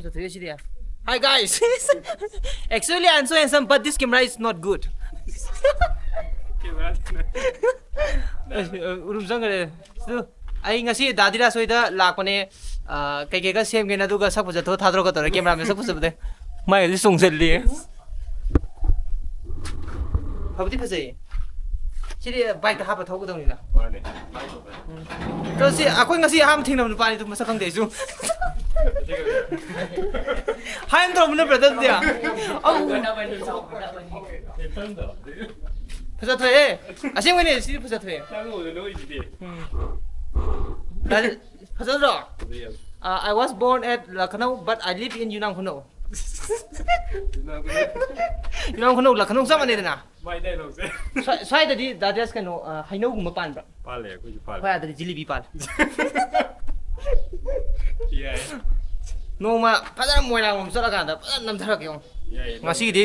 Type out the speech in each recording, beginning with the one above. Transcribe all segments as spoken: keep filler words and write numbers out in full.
ꯆꯠꯊꯣꯛꯑꯦ CD. Hi guys. Actually, I'm so handsome, but this camera is not good. ꯑꯁ, ꯎꯔꯨꯝ ꯆꯪꯈ꯭ꯔꯦ꯫ ꯑꯗꯨ ꯑꯩ ꯉꯁꯤ ꯗꯥ ꯙꯤꯔꯥꯖ ꯍꯣꯏꯗ ꯂꯥꯛꯄꯅꯦ꯫ ꯑ, ꯀꯩꯀꯩꯒ ꯁꯦꯝꯒꯦꯅ, ꯑꯗꯨꯒ ꯁꯛ ꯐꯖꯊꯣꯛ ꯊꯥꯗꯣꯔꯛꯀ ꯇꯧꯔꯦ꯫ ꯀꯦꯃꯦꯔꯥꯃꯦꯟ ꯁꯛ ꯐꯖꯕꯗ ꯃꯥꯏꯒꯁꯨ ꯆꯣꯡꯁꯤꯜꯂꯤ꯫ ꯐꯕꯨꯗꯤ ꯐꯖꯩꯌꯦ꯫ ꯁꯤꯗꯤ ꯕꯥꯏꯛꯇ ꯍꯥꯞꯄ ꯊꯧꯒꯗꯧꯅꯤꯅ꯫ ꯃꯥꯅꯦ꯫ ꯎꯝ꯫ ꯑꯗꯣ ꯁꯤ ꯑꯩꯈꯣꯏ ꯉꯁꯤ ꯑꯍꯥꯟꯕ ꯊꯦꯡꯅꯕ ꯅꯨꯄꯥꯅꯤ, ꯑꯗꯨ ꯃꯁꯛ ꯈꯪꯗꯦ ꯑꯩꯁꯨ꯫ ꯍꯥꯏ ꯑꯃ ꯇꯧꯔꯝꯕꯅ brother ꯑꯗꯨꯗꯤ꯫ ꯑꯧ꯫ ꯐꯖ ꯊꯣꯛꯑꯦ꯫ ꯑꯁꯦꯡꯕꯅꯦ ꯁꯤꯗꯤ ꯐꯖ ꯊꯣꯛꯑꯦ꯫ ꯅꯪ ꯎꯕꯗ ꯅꯣꯛꯏꯁꯤꯗꯤ꯫ ꯎꯝ꯫ ꯐꯖꯗ꯭ꯔꯣ? ꯐꯖꯩ ꯌꯥꯝ꯫ Uh, I was born at Lucknow, but I live in Yunnan Khunno. ꯌꯨꯅꯥꯝ ꯈꯨꯅꯧ Lucknow ꯆꯞ ꯃꯥꯟꯅꯩꯗꯅ꯫ ꯃꯥꯏ ꯗꯥꯏꯂꯣꯛꯁꯦ꯫ ꯁ꯭ꯋꯥꯏ-, ꯁ꯭ꯋꯥꯏꯗꯗꯤ ꯗꯥ ꯗꯦꯁ ꯀꯩꯅꯣ, ꯑ, ꯍꯩꯅꯧꯒꯨꯝꯕ ꯄꯥꯟꯕ꯭ꯔꯥ? ꯄꯥꯜꯂꯦ, ꯑꯩꯈꯣꯏꯁꯨ ꯄꯥꯜꯂꯦ꯫ ꯍꯣꯏ, ꯑꯗꯨꯗꯤ ꯖꯤꯂꯤꯕꯤ ꯄꯥꯜꯂꯦ꯫ ꯌꯥꯏ꯫ ꯅꯣꯡꯃ ꯐꯖꯅ ꯃꯣꯏꯔꯥꯡꯂꯣꯝ ꯆꯠꯂꯀꯥꯟꯗ ꯐꯖꯅ ꯅꯝꯊꯔꯛꯀꯦ ꯌꯦꯡꯉꯣ꯫ ꯌꯥꯏ, ꯌꯥꯏ꯫ ꯉꯁꯤꯒꯤꯗꯤ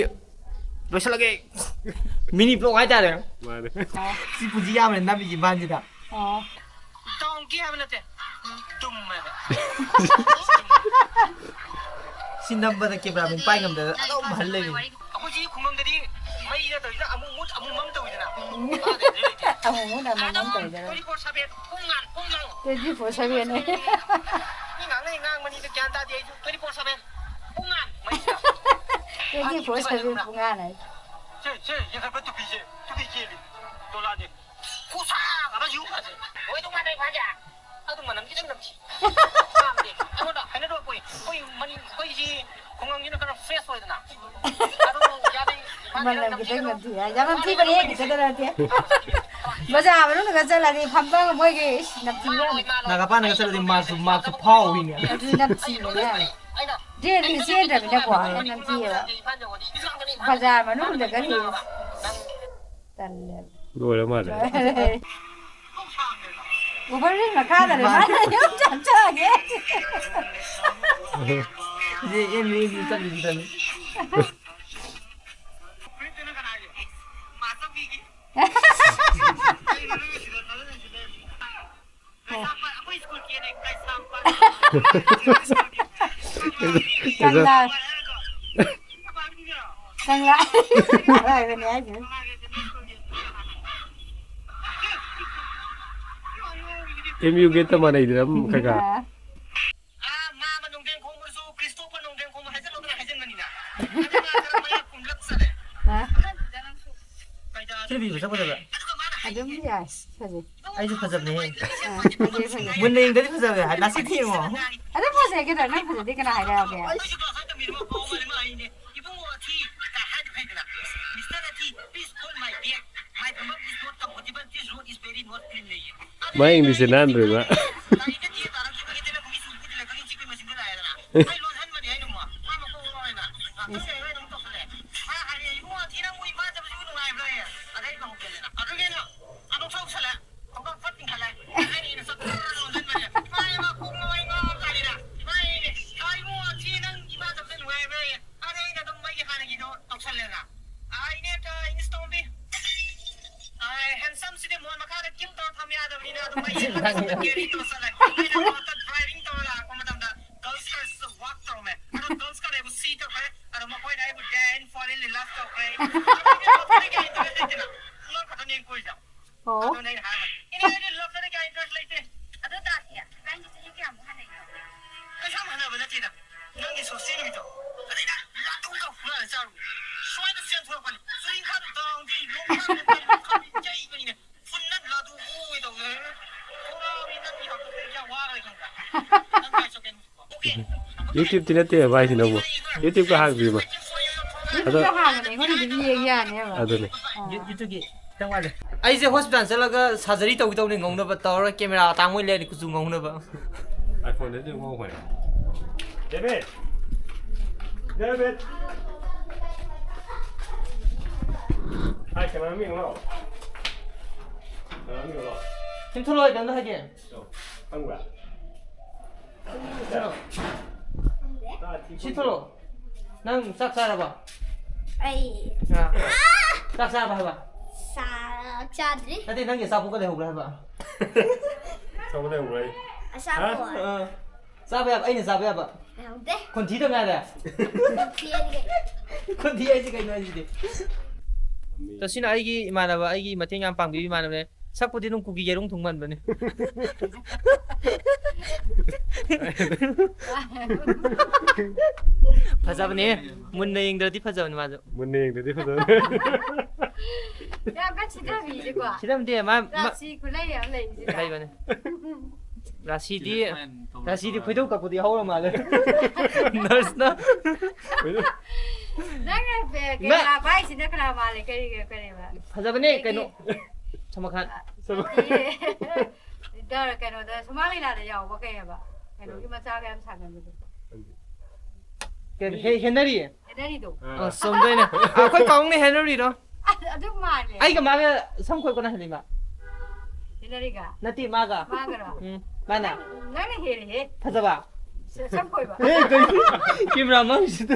ꯂꯣꯏꯁꯤꯜꯂꯒꯦ꯫ Mini vlog ꯍꯥꯏꯇꯥꯔꯦ꯫ ꯃꯥꯅꯦ꯫ ꯁꯤ ꯄꯨꯟꯁꯤ ꯌꯥꯝꯕꯅꯦ ꯅꯝꯃꯤꯁꯤ ꯏꯝꯐꯥꯜꯁꯤꯗ꯫ ꯑꯣ꯫ ꯗꯣꯡꯀꯤ ꯍꯥꯏꯕ ꯅꯠꯇꯦ, ꯗꯨꯝ ꯍꯥꯏꯕ꯫ ꯁꯤ ꯅꯝꯕꯗ ꯀꯦꯃꯦꯔꯥꯃꯦꯟ ꯄꯥꯏ ꯉꯝꯗꯗꯅ ꯑꯗꯨꯝ ꯍꯜ ꯂꯩꯔꯤꯅꯤ꯫ ꯑꯩꯈꯣꯏ ꯁꯤ ꯈꯨꯡꯒꯪꯗꯗꯤ ꯃꯩꯅ ꯇꯧꯔꯤꯁꯤꯅ ꯑꯃꯨꯛ ꯃꯨꯠ ꯑꯃꯨꯛ ꯃꯝ ꯇꯧꯋꯤꯗꯅ꯫ ꯑꯃꯨꯛ ꯃꯨꯠ ꯑꯃꯨꯛ ꯃꯝ ꯇꯧꯋꯤꯗꯅ꯫ Twenty four seven ꯄꯨꯡ ꯉꯥꯟ ꯄꯨꯡ ꯉꯥꯟ꯫ Twenty four seven ꯅꯦ꯫ ꯃꯤ ꯉꯥꯡꯅꯩ ꯉꯥꯡꯕꯅꯤꯗ ꯒ꯭ꯌꯥꯟ ꯇꯥꯗꯦ ꯑꯩꯁꯨ꯫ Twenty four seven ꯄꯨꯡ ꯉꯥꯟ ꯃꯩꯁꯤꯗ꯫ Twenty four seven ꯄꯨꯡ ꯉꯥꯟ ꯍꯥꯏ꯫ ꯁꯦ, ꯁꯦ, ꯌꯦꯡꯈꯠꯄ ꯇꯨꯄꯤꯁꯦ, ꯇꯨꯄꯤ ꯆꯦꯜꯂꯤ꯫ ꯗꯣꯂꯥꯗꯤ꯫ ꯈꯨꯁꯥꯡ ꯑꯃ ꯌꯨ꯫ ꯑꯣꯏꯗꯧ ꯃꯥꯟꯗꯦ ꯏꯝꯐꯥꯜꯁꯦ꯫ ꯑꯗꯨ ꯃꯅꯝ ꯈꯤꯇꯪ ꯅꯝꯊꯤ꯫ ꯄꯥꯝꯗꯦ꯫ ꯑꯩꯉꯣꯟꯗ ꯍꯩꯅꯗꯕ ꯄꯣꯛꯏ꯫ ꯑꯩꯈꯣꯏ ꯃꯅꯤ-, ꯑꯩꯈꯣꯏꯁꯤ ꯈꯨꯡꯒꯪꯁꯤꯅ ꯈꯔ fresh ꯑꯣꯏꯗꯅ꯫ ꯑꯗꯨ ꯌꯥꯗꯦ꯫ ꯏꯝꯐꯥꯜꯁꯤꯅ ꯃꯅꯝ ꯈꯤꯇꯪ ꯅꯝꯊꯤꯕ꯫ ꯅꯝꯊꯤ ꯍꯥꯏ꯫ ꯌꯥꯝ ꯅꯝꯊꯤꯕꯅꯦ, ꯈꯤꯇꯪ ꯅꯠꯇꯦ꯫ ꯕꯖꯥꯔ ꯃꯅꯨꯡꯗꯒ ꯆꯠꯂꯗꯤ ꯐꯝꯕꯒ ꯃꯣꯏꯒꯤ, ꯏꯁ, ꯅꯝꯊꯤꯕ ꯌꯥꯝ꯫ ꯅꯥꯒꯥꯄꯥꯟꯗꯒ ꯆꯠꯂꯗꯤ ꯃꯥꯛꯁꯨ, ꯃꯥꯛꯁꯨ ꯐꯥꯎꯋꯤꯅꯦ꯫ ꯑꯗꯨꯗꯤ ꯅꯝꯊꯤꯕꯅꯦ ꯌꯥꯝ꯫ ꯗ꯭ꯔꯦꯟꯗꯤ ꯆꯦꯟꯗ꯭ꯔꯃꯤꯅꯀꯣ, ꯅꯝꯊꯤꯌꯦꯕ꯫ ꯕꯖꯥꯔ ꯃꯅꯨꯡꯗꯒꯗꯤ꯫ ꯇꯜꯂꯦ꯫ ꯂꯣꯏꯔ ꯃꯥꯜꯂꯦ꯫ Overhead ꯃꯈꯥꯗꯅꯦ ꯃꯥꯅ ꯌꯨꯝ ꯆꯠꯆꯒꯦ꯫ ꯏꯆꯦ, ꯑꯦꯝ ꯌꯨ ꯆꯠꯂꯤꯁꯤꯗꯅꯦ꯫ ꯀꯪꯂꯥ꯫ ꯀꯪꯂꯥ꯫ ꯍꯥꯏꯕꯅꯦ ꯍꯥꯏꯁꯦ꯫ ꯑꯦꯝ ꯌꯨ ꯒꯦꯠꯇ ꯃꯥꯟꯅꯩꯗꯅ, ꯎꯝ, ꯈꯔ ꯈꯔ꯫ ꯑꯥ꯫ ꯑꯥ, ꯃꯥ ꯑꯃ ꯅꯣꯡꯗꯦꯡ ꯈꯣꯡꯕꯗꯨꯁꯨ ꯀ꯭ꯔꯤꯁꯇꯣꯐꯔ ꯅꯣꯡꯗꯦꯡ ꯈꯣꯡꯕ ꯍꯥꯏꯖꯜꯂꯣꯗꯅ ꯍꯥꯏꯖꯟꯕꯅꯤꯅ꯫ ꯑꯗꯨ ꯃꯥ ꯈꯔ ꯃꯌꯥ ꯀꯨꯝꯂꯞ ꯆꯠꯂꯦ꯫ ꯍꯥ? ꯀꯩꯗ ꯁꯤ ꯅꯨꯄꯤ ꯃꯁꯛ ꯐꯖꯕ꯭ꯔꯥ? ꯑꯗꯨꯒ ꯃꯥꯅ ꯑꯗꯨꯝ ꯍꯥꯏꯅꯦ꯫ ꯌꯥꯏ, ꯐꯖꯩ꯫ ꯑꯩꯁꯨ ꯐꯖꯕꯅꯦꯍꯦ꯫ ꯑꯥ, ꯐꯖꯩ, ꯐꯖꯩ꯫ ꯃꯨꯟꯅ ꯌꯦꯡꯗꯗꯤ ꯐꯖꯕꯅꯦ ꯍꯥꯏ, ꯂꯥꯁꯇꯤꯛ ꯊꯦꯡꯉꯣ꯫ ꯑꯗꯨꯝ ꯐꯖꯩ ꯀꯩꯗꯧꯔꯦ? ꯅꯪ ꯐꯖꯗꯦ ꯀꯅꯥ ꯍꯥꯏꯔꯛꯑꯒꯦ? ꯑꯩꯁꯨ ꯀꯅꯥ ꯈꯪꯗꯕ ꯃꯤꯅꯣ ꯄꯥꯎ ꯑꯃ ꯂꯩ, ꯃꯥ ꯍꯥꯏꯅꯦ꯫ ꯏꯕꯨꯡꯉꯣ ꯑꯊꯤ ꯀꯥꯏ ꯍꯥꯏꯗꯤ ꯐꯩꯗꯅ꯫ Mister ꯑꯊꯤ, please call my bag. My bag is not comfortable. This road is very not clean ꯂꯩꯌꯦ꯫ ꯃꯥ ꯏꯪꯂꯤꯁꯁꯦ ꯅꯥꯟꯗ꯭ꯔꯦ ꯃꯥ꯫ ꯒꯥꯔꯤꯗ ꯇꯦ ꯇꯥꯔꯛꯈꯤꯕꯒꯤ ꯇꯦꯂꯛꯄꯒꯤ ꯆꯨꯕꯒꯤ ꯇꯦꯂꯛꯄꯒꯤ ꯆꯤꯛꯄꯒꯤ ꯃꯆꯤꯟꯗ ꯂꯥꯛꯑꯦꯗꯅ꯫ ꯑꯩ ꯂꯣꯟꯍꯟꯕꯅꯤ ꯍꯥꯏꯅ ꯑꯃꯨꯛ꯫ ꯃꯥ ꯃꯀꯣꯛ ꯉꯥꯎꯋꯦꯅ꯫ ꯉꯥꯛꯇꯪ ꯂꯩꯔꯒ ꯑꯩꯅ ꯑꯃꯨꯛ ꯇꯧꯁꯜꯂꯛꯑꯦ꯫ ꯃꯥ ꯍꯥꯏꯔꯦ, "ꯏꯕꯨꯡꯉꯣ ꯑꯊꯤ ꯅꯪꯕꯨ ꯏꯝꯐꯥꯜ ꯆꯠꯄꯁꯤꯕꯨ ꯅꯨꯡꯉꯥꯏꯕ꯭ꯔꯥꯌꯦ?" ꯑꯗꯩ ꯑꯩꯅ ꯑꯃꯨꯛ ꯍꯦꯜꯂꯦꯅ꯫ ꯑꯗꯨꯒꯤ ꯑꯩꯅ ꯑꯗꯨꯝ ꯊꯧꯁꯜꯂꯦ꯫ ꯈꯣꯡꯄꯥꯛ ꯐꯠ ꯆꯤꯡꯈꯠꯂꯦ꯫ ꯑꯗꯩ ꯑꯩꯅ ꯆꯠ ꯂꯣꯟꯁꯤꯟꯕꯅꯦ꯫ ꯃꯥ ꯃꯀꯣꯛ ꯉꯥꯎꯋꯦ ꯉꯥꯎꯔꯕꯖꯥꯠꯅꯤꯗ꯫ ꯃꯥ ꯍꯥꯏꯔꯦ, "ꯏꯕꯨꯡꯉꯣ ꯑꯊꯤ ꯅꯪ ꯏꯝꯐꯥꯜ ꯆꯠꯄꯁꯦ ꯅꯨꯡꯉꯥꯏꯕ꯭ꯔꯥꯌꯦ?" ꯑꯗꯩ ꯑꯩꯅ ꯑꯗꯨꯝ ꯑꯩꯒꯤ ꯍꯥꯟꯅꯒꯤꯗꯣ ꯇꯧꯁꯜꯂꯦꯅ꯫ ꯑꯥ, ꯏꯅꯦ, ꯑꯥ, ꯏꯅꯤꯁ ꯇꯣꯝꯕꯤ꯫ ꯑꯥ, handsome ꯁꯤꯗꯤ ꯃꯣꯟ ꯃꯈꯥꯗ ꯀꯤꯞ ꯇꯧꯔ ꯊꯝ ꯌꯥꯗꯕꯅꯤꯅ ꯑꯗꯨꯝ ꯑꯩꯒꯤ handsome ꯗ carry ꯇꯧꯔ ꯆꯠꯂꯦ꯫ ꯑꯩꯅ ꯃꯣꯠꯇ driving ꯇꯧꯔ ꯂꯥꯛꯄ ꯃꯇꯝꯗ girls ꯈꯔꯁꯨ walk ꯇꯧꯔꯝꯃꯦ꯫ ꯑꯗꯣ girls ꯈꯔ ꯑꯩꯕꯨ see ꯇꯧꯈ꯭ꯔꯦ꯫ ꯑꯗꯣ ꯃꯈꯣꯏꯅ ꯑꯩꯕꯨ then fall in love ꯇꯧꯈ꯭ꯔꯦ꯫ ꯑꯗꯣ ꯑꯩꯗꯤ ꯂꯣꯇꯔꯤ ꯀꯌꯥ interest ꯂꯩꯇꯦꯅ꯫ ꯅꯪ ꯈꯛꯇꯅꯦ ꯑꯩꯅ ꯀꯣꯏꯔꯤꯁꯦ꯫ ꯑꯣ꯫ ꯑꯗꯨꯅ ꯑꯩꯅ ꯍꯥꯏꯕ, "ꯏꯅꯦ, ꯑꯩꯗꯤ ꯂꯣꯇꯔꯤ ꯀꯌꯥ interest ꯂꯩꯇꯦ꯫" ꯑꯗꯨ ꯇꯥꯗꯤ, ꯏꯕꯥꯅꯤ ꯆꯍꯤ ꯀꯌꯥꯃꯨꯛ ꯍꯟꯅꯩꯅꯣ? ꯀꯩꯁꯨ ꯌꯥꯝ ꯍꯟꯅꯕ ꯅꯠꯇꯦꯗ꯫ ꯅꯪꯒꯤ ꯁꯣꯁꯇꯤ ꯅꯨꯃꯤꯠꯇꯣ꯫ ꯑꯗꯩꯗ ꯂꯥꯇꯨꯝꯗꯣ ꯍꯨꯔꯥꯜꯂ ꯆꯥꯔꯨ꯫ ꯁ꯭ꯋꯥꯏꯗ ꯆꯦꯟꯊꯣꯔꯛꯄꯅꯤ꯫ ꯆꯨꯔꯤꯡꯈꯥꯗꯣ ꯗꯥꯎꯗꯤ ꯂꯣꯡꯈꯥꯗꯣ ꯀꯔꯤ ꯂꯣꯡꯈꯥꯗꯣ ꯌꯩꯕꯅꯤꯅꯦ꯫ ꯐꯨꯟꯅ ꯂꯥꯗꯨ ꯑꯣꯏ ꯇꯧꯗꯅ꯫ ꯊꯣꯔꯛꯑꯕꯅꯤ ꯅꯪꯒꯤ ꯍꯥꯞꯄꯗ ꯀꯌꯥ ꯋꯥꯈ꯭ꯔꯦ ꯈꯪꯕ꯭ꯔꯥ? ꯅꯪ ꯀꯥꯏ ꯆꯠꯀꯦ? YouTube ꯇꯤ ꯅꯠꯇꯦ ꯚꯥꯏꯁꯤꯅꯕꯨ꯫ YouTube ꯀ ꯍꯥꯡꯗ꯭ꯔꯤꯕ꯫ ꯑꯗꯣ YouTube ꯇ ꯍꯥꯡꯕꯅꯦ, ꯑꯩꯉꯣꯟꯗꯗꯤ ꯃꯤ ꯌꯦꯡ ꯌꯥꯅꯦꯕ꯫ ꯑꯗꯨꯅꯦ꯫ ꯑꯥ꯫ ꯌꯨ-, YouTube ꯀꯤ ꯈꯤꯇꯪ ꯋꯥꯠꯂꯤ꯫ ꯑꯩꯁꯦ hospital ꯆꯠꯂꯒ surgery ꯇꯧꯒꯦ ꯇꯧꯅꯤ ꯉꯧꯅꯕ ꯇꯧꯔꯒ camera ꯑꯇꯥꯡꯕ ꯑꯣꯏ ꯂꯩꯔꯗꯤ ꯀꯨꯆꯨ ꯉꯧꯅꯕ꯫ iPhone ꯗꯗꯤ ꯉꯧꯈ꯭ꯔꯦ꯫ ꯗꯦꯕꯤꯠ! ꯗꯦꯕꯤꯠ! ꯍꯥꯏ, camera ꯃꯤ ꯉꯧꯔꯣ꯫ Camera ꯃꯤ ꯉꯧꯔꯣ꯫ ꯁꯤ ꯊꯣꯛꯂꯛꯑꯣ, ꯑꯩ ꯀꯩꯅꯣꯝꯇ ꯍꯥꯏꯒꯦ꯫ ꯈꯪꯕ꯭ꯔꯥ? ꯁꯤ ꯊꯣꯛꯂꯛꯑꯣ꯫ ꯅꯪ ꯆꯥꯛ ꯆꯥꯔꯕꯣ? ꯑꯩ ꯑꯥ꯫ ꯆꯥꯛ ꯆꯥꯔꯕ ꯍꯥꯏꯕ? ꯆꯥꯛ ꯆꯥꯗ꯭ꯔꯤ꯫ ꯅꯠꯇꯦ, ꯅꯪꯒꯤ ꯑꯆꯥꯄꯣꯠꯀ ꯂꯩꯍꯧꯕ꯭ꯔꯥ ꯍꯥꯏꯕ? ꯑꯆꯥꯄꯣꯠ ꯂꯩꯍꯧꯕ꯭ꯔꯥ ꯑꯩ? ꯑꯆꯥꯄꯣꯠ? ꯍꯥ? ꯑꯥ꯫ ꯆꯥꯕ ꯌꯥꯕ, ꯑꯩꯅ ꯆꯥꯕ ꯌꯥꯕ꯫ ꯈꯣꯟꯊꯤ ꯇꯧ ꯌꯥꯔꯦ? ꯈꯣꯟꯊꯤ ꯍꯥꯏꯁꯤ ꯀꯩꯅꯣ ꯍꯥꯏꯁꯤꯗꯤ? ꯇꯁꯤꯅ ꯑꯩꯒꯤ ꯏꯃꯥꯟꯅꯕ, ꯑꯩꯒꯤ ꯃꯇꯦꯡ ꯌꯥꯝ ꯄꯥꯡꯕꯤꯕ ꯏꯃꯥꯟꯅꯕꯅꯦ꯫ ꯁꯛꯄꯨꯗꯤ ꯑꯗꯨꯝ ꯀꯨꯀꯤ ꯌꯦꯔꯨꯝ ꯊꯨꯡꯃꯟꯕꯅꯦ꯫ ꯐꯖꯕꯅꯦ꯫ ꯃꯨꯟꯅ ꯌꯦꯡꯗ꯭ꯔꯗꯤ ꯐꯖꯕꯅꯦ ꯃꯥꯁꯨ꯫ ꯃꯨꯟꯅ ꯌꯦꯡꯗ꯭ꯔꯗꯤ ꯐꯖꯕꯅꯦ꯫ ꯌꯥꯝ ꯀꯟꯅ ꯁꯤꯊꯕꯤꯁꯦꯀꯣ꯫ ꯁꯤꯊꯝꯗꯦ, ꯃꯥ, ꯃꯥ ꯔꯥꯁꯤ ꯈꯨꯂꯩ ꯌꯥꯝ ꯂꯩꯔꯤꯁꯤꯗ꯫ ꯂꯩꯕꯅꯦ꯫ ꯔꯥꯁꯤꯗꯤ, ꯁꯤꯗ ꯁꯨꯃꯥꯏꯅ ꯇꯧꯔꯒ ꯔꯥꯁꯤꯗꯤ ꯈꯣꯏꯗꯧ ꯀꯛꯄꯗꯤ ꯍꯧꯔ ꯃꯥꯜꯂꯦ꯫ ꯅꯔꯁꯅ꯫ ꯅꯪꯅ ꯕꯦ-, ꯅ- ꯀꯦꯃꯦꯔꯥ ꯄꯥꯏꯁꯤꯅ ꯀꯅꯥ ꯃꯥꯜꯂꯦ? ꯀꯔꯤ, ꯀꯔꯤꯕ? ꯐꯖꯕꯅꯦ, ꯑꯩꯒꯤ ꯀꯩꯅꯣ, ꯁꯃꯈꯥꯟ꯫ ꯗꯔ-, ꯀꯩꯅꯣꯗ, ꯁꯨꯃꯥꯡ ꯂꯤꯂꯥꯗ ꯌꯥꯎꯕ ꯀꯩ ꯍꯥꯏꯕ? ꯀꯩꯅꯣꯒꯤ ꯃꯆꯥꯒ ꯌꯥꯝ ꯁꯥꯟꯅꯕꯗꯣ꯫ ꯀꯩꯅꯣ, ꯍꯦ-, ꯍꯦꯟꯅꯔꯤ? ꯍꯦꯟꯅꯔꯤꯗꯣ꯫ ꯑ, ꯆꯨꯝꯗꯣꯏꯅꯦ꯫ ꯑꯩꯈꯣꯏ ꯀꯥꯎꯅꯦ ꯍꯦꯟꯅꯔꯤꯗꯣ꯫ ꯑ-, ꯑꯗꯨ ꯃꯥꯜꯂꯦ꯫ ꯑꯩꯒ ꯃꯥꯒ ꯁꯝ ꯈꯣꯏꯕꯅ ꯍꯦꯜꯂꯤ ꯃꯥ꯫ ꯍꯦꯟꯅꯔꯤꯒ? ꯅꯠꯇꯦ, ꯃꯥꯒ꯫ ꯃꯥꯒꯔꯣ? ꯎꯝ, ꯃꯥꯅ꯫ ꯅꯪ-, ꯅꯪꯅ ꯍꯦꯜꯂꯤꯍꯦ꯫ ꯐꯖꯕ? ꯁ-, ꯁꯝ ꯈꯣꯏꯕ꯫ ꯑꯦ, ꯀꯩ? ꯀꯦꯃꯦꯔꯥ ꯃꯥꯡꯁꯤꯗ꯫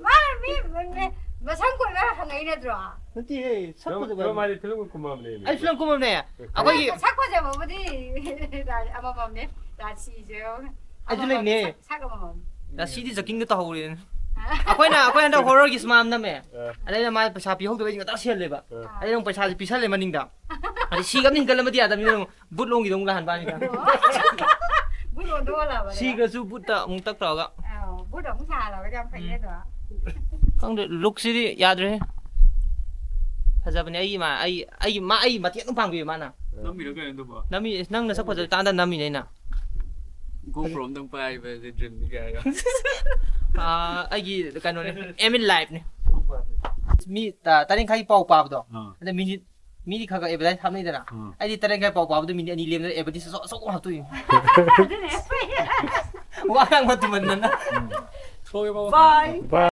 ꯃꯥꯅ ꯃꯤ, ꯃ-, ꯃ-, ꯃꯁꯝ ꯈꯣꯏꯕ ꯍꯪꯉꯛꯏ ꯅꯠꯇ꯭ꯔꯣ? ꯅꯠꯇꯦꯍꯦ, ꯁꯛ ꯐꯤꯂꯝ, ꯐꯖꯕ ꯐꯤꯂꯝ ꯍꯥꯏꯅꯤ꯫ ꯍꯥꯏꯗꯤ ꯐꯤꯂꯝꯒ ꯀꯨꯝꯃꯕꯅꯦ꯫ ꯑꯩ ꯐꯤꯂꯝ ꯀꯨꯝꯃꯕꯅꯦ꯫ ꯑꯩꯈꯣꯏꯒꯤ ꯁꯛ ꯐꯖꯕꯕꯨꯗꯤ ꯑꯃꯃꯝꯅꯦ꯫ ꯔꯥꯁꯤꯁꯦ ꯌꯦꯡꯉꯨꯅꯦ꯫ ꯑꯩꯁꯨ ꯑꯃꯃꯝꯅꯦ, ꯂꯩꯅꯦ꯫ ꯁꯛ, ꯁꯛ ꯑꯃꯃꯝꯅꯦ꯫ ꯔꯥꯁꯤꯗꯤ ꯖꯀꯤꯡꯗ ꯇꯧꯍꯧꯔꯦꯅꯦ꯫ ꯑꯩꯈꯣꯏꯅ, ꯑꯩꯈꯣꯏ ꯍꯟꯗꯛ ꯍꯣꯔꯔꯒꯤ ꯁꯤꯃꯥ ꯑꯃ ꯅꯝꯃꯦ꯫ ꯑ꯫ ꯑꯗꯩꯗ ꯃꯥ ꯄꯩꯁꯥ ꯄꯤꯍꯧꯗꯕꯩ ꯉꯇ ꯁꯤꯍꯜꯂꯦꯕ꯫ ꯑ꯫ ꯑꯗꯩ ꯑꯃꯨꯛ ꯄꯩꯁꯥꯁꯦ ꯄꯤꯁꯜꯂꯦ ꯃꯅꯤꯡꯗ꯫ ꯑꯗꯩ ꯁꯤꯒ ꯑꯃ ꯍꯤꯡꯒꯠꯂꯝꯃꯗꯤ ꯌꯥꯗꯕꯅꯤꯅ ꯑꯃꯨꯛ ꯕꯨꯠ ꯂꯣꯡꯒꯤꯗ ꯑꯃꯨꯛ ꯂꯥꯛꯍꯟꯕ ꯍꯥꯏꯅꯤꯗ꯫ ꯕꯨꯠ ꯂꯣꯡꯗ ꯑꯣꯜꯂꯛꯑꯕꯅꯦ꯫ ꯁꯤꯈ꯭ꯔꯁꯨ ꯕꯨꯠꯇ ꯑꯃꯨꯛ ꯇꯛ ꯇꯧꯔꯒ꯫ ꯑꯧ, ꯕꯨꯠ ꯑꯃꯨꯛ ꯁꯥꯍꯜꯂꯒꯗꯤ ꯌꯥꯝ ꯐꯩꯅꯦ ꯎꯝ꯫ ꯑꯗꯣ꯫ ꯈꯪꯗꯦ, ꯂꯨꯛꯁꯤꯗꯤ ꯌꯥꯗ꯭ꯔꯦꯍꯦ꯫ ꯐꯖꯕꯅꯦ ꯑꯩꯒꯤ ꯏꯃꯥ-, ꯑꯩ, ꯑꯩꯒꯤ ꯃꯥ-, ꯑꯩ ꯃꯇꯦꯡ ꯑꯗꯨꯝ ꯄꯥꯡꯕꯤꯌꯦ ꯃꯥꯅ꯫ ꯅꯝꯃꯤꯔꯣ ꯀꯩꯅꯣ ꯑꯗꯨꯕꯣ? ꯅꯝꯃꯤ, ꯅꯪ ꯅꯁꯛ ꯐꯖꯕ ꯇꯥꯟꯗ ꯅꯝꯃꯤꯅꯦ ꯑꯩꯅ꯫ GoPro ꯑꯝꯇꯪ ꯄꯥꯏꯕꯁꯦ dreamꯅꯤ ꯀꯥꯏꯅ꯫ ꯑꯥ, ꯑꯩꯒꯤ ꯀꯩꯅꯣꯅꯦ, aim in lifeꯅꯦ꯫ ꯃꯤ ꯇ-, ꯇꯔꯦꯠ ꯃꯈꯥꯏꯒꯤ ꯄꯥꯎ ꯄꯥꯕꯗꯣ꯫ ꯑꯥ꯫ ꯑꯗ ꯃꯤꯅꯤꯠ, ꯃꯤꯗꯤ ꯈꯔ ꯈꯔ advertise ꯍꯥꯞꯅꯩꯗꯅ꯫ ꯑꯥ꯫ ꯑꯩꯗꯤ ꯇꯔꯦꯠ ꯃꯈꯥꯏ ꯄꯥꯎ ꯄꯥꯕꯗꯣ ꯃꯤꯅꯤꯠ ꯑꯅꯤ ꯂꯦꯝꯗꯅ advertise ꯑꯆꯧ-, ꯑꯆꯧꯕ ꯍꯥꯞꯇꯣꯛꯏꯅꯦ꯫ ꯑꯗꯨꯅꯦ꯫ ꯋꯥ ꯉꯥꯡꯕ ꯊꯨꯃꯟꯗꯅ꯫ ꯎꯝ꯫ ꯊꯣꯛꯑꯦ ꯕꯥꯕꯨ꯫ Bye꯫ Bye꯫